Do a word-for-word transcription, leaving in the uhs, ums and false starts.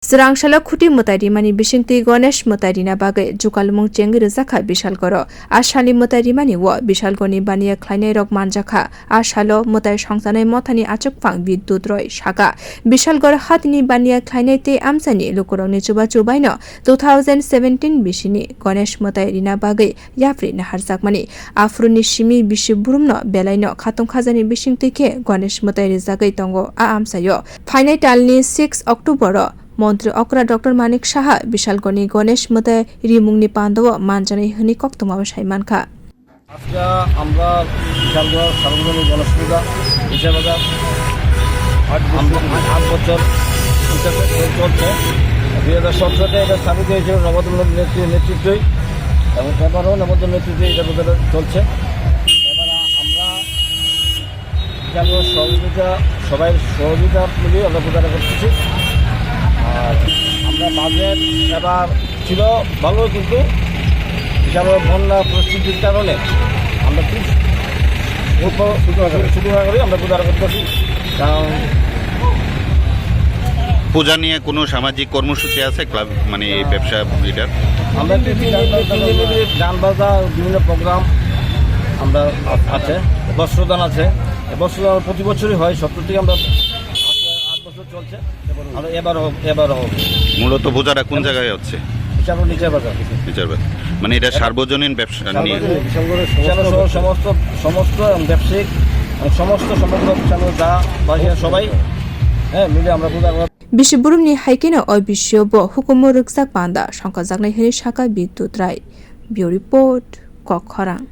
Chwrangsalo khuti mwtai rimani bisingtwi Ganesh mwtai rina bagwi jukalmung chengwi rwjakha Bishalgoro. A salni mwtai rimani o Bishalgorni baniya khlainairok manjakha. A salo mwtai songchanai mothani achukphang Bidyut Roy sakha, Bishalgor hatini baniya khlainai tei amchaini lukurokni chubachu baino two thousand seventeen bisini Ganesh mwtai rina bagwi yapri naharjakmani. Aphuruni simi bisi burumno belaino khatung khajani bisingtwi khe Ganesh mwtai rijagwi tongo a amchaio. Phainai talni six October-o Montri okra Doctor Manik Saha Bishalgorni Ganesh mwtai rimungni pandao manjanai hwnwi koktwmao sai mankha. আজকে আমরা বিশালগড় সার্বজনীন গণেশ পূজা, ইশাবাজার আট বছর। আমরা আট বছর চলছে। দুই হাজার সতেরোতে এটা স্থাপিত হয়েছিল নবদলের নেতৃ-, নেতৃত্বেই, এবং এবারও নবদলের নেতৃত্বে এটা পূজাটা চলছে। এবার আমরা বিশালগড় সহযোগিতা, সবাই সহযোগিতা মিলিয়ে আমরা পূজাটা করতেছি। আর আমরা বাজেট এবার ছিল ভালো, কিন্তু বিশাল বড় বন্যা পরিস্থিতির কারণে আমরা খুব অল্প, ছোট আকারে। ছোট আকারে আমরা পূজা করতেছি। কারণ পূজা নিয়ে কোনো সামাজিক কর্মসূচি আছে ক্লাব, মানে, এই ব্যবসা এটার? আমরা বিভিন্ন, বিভিন্ন গান বাজনা, বিভিন্ন প্রোগ্রাম আমরা আ-, আছে, বস্ত্রদান আছে। এই বস্ত্রদান প্রতি বছরই হয়, সত্তর থেকে আমরা আট বছর চলছে। আমরা এবারও হোক, এবারও হোক। মূলত পূজাটা কোন জায়গায় হচ্ছে? এটা হলো নিচার বাজার। নিচার বাজার। মানে, এটা সার্বজনীন ব্যবসা নিয়ে? সার্বজনীন, বিশালগড়ের বিশালগড় সমস্ত সহ সমস্ত, সমস্ত এবং ব্যবসায়িক এবং সমস্ত সমগ্র বিশালগড় যা বাসিন্দা সবাই, হ্যাঁ, মিলে আমরা পূজা করা। Bisi burumni hai kheno o bisio bo hukumu rwkjak panda songkhajaknai hwnwi sakha Bidyut Rai. Bureau Report, Kokkhorang.